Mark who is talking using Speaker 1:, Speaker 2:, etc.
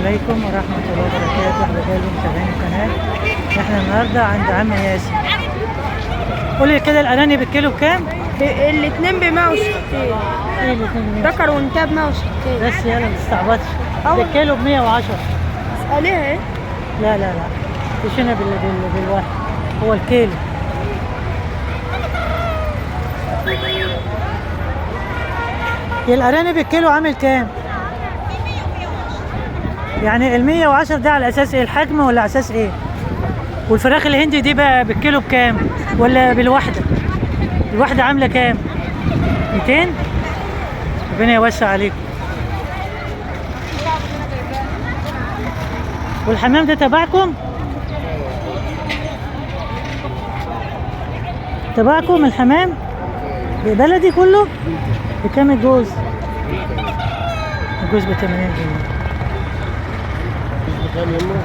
Speaker 1: عليكم ورحمة الله وبركاته. حبايبي متابعين القناة، احنا النهارده عند عم ياسر. قولي كده الأرانب الكيلو بكام؟
Speaker 2: الاثنين ب 160.
Speaker 1: ايه الاتنين؟
Speaker 2: ذكر وانثى ب 160.
Speaker 1: بس يلا ما تستعبطش،
Speaker 2: أول.
Speaker 1: الكيلو ب 110.
Speaker 2: اسأليها ايه؟
Speaker 1: لا لا لا، مشينا بالواحد هو الكيلو. يا الأرانب الكيلو عامل كام؟ يعني ال 110 ده على اساس ايه؟ الحجم ولا على اساس ايه؟ والفراخ الهندي دي بقى بالكيلو بكام؟ ولا بالواحدة؟ الواحدة عاملة كام؟ 200؟ ربنا يوسع عليكم. والحمام ده تبعكم؟ تبعكم الحمام؟ بلدي كله؟ بكام الجوز؟ الجوز ب 80 جنيه.
Speaker 3: بكام يما؟